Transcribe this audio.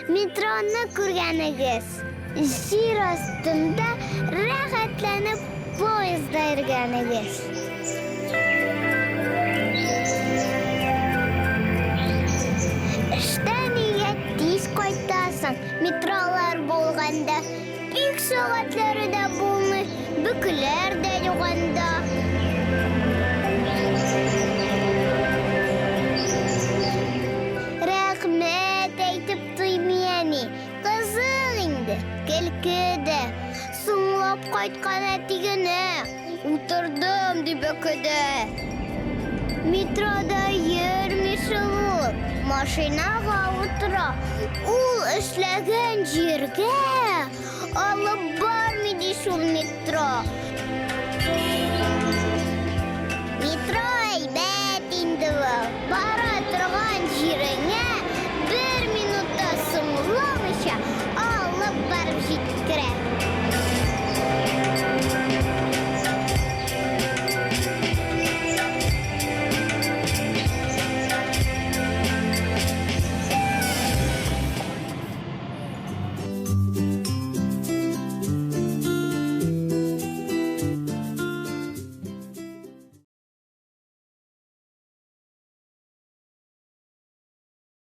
Метроны күргәнегез. Җир астында рәхәтләнеп поездда йөргәнегез. Эштән өйгә тиз кайтасың, метролар булганда. Пик сәгатьләре дә булмый, бөкеләр дә юк анда. Рәхмәт әйтеп туймый әни. Кызык инде, көлке дә. Соңлап кайткан әти генә. Утырдым, ди бөкедә. Метрода йөрми шул ул, машинага утыра. Ул эшләгән җиргә алып бармый ди шул метро.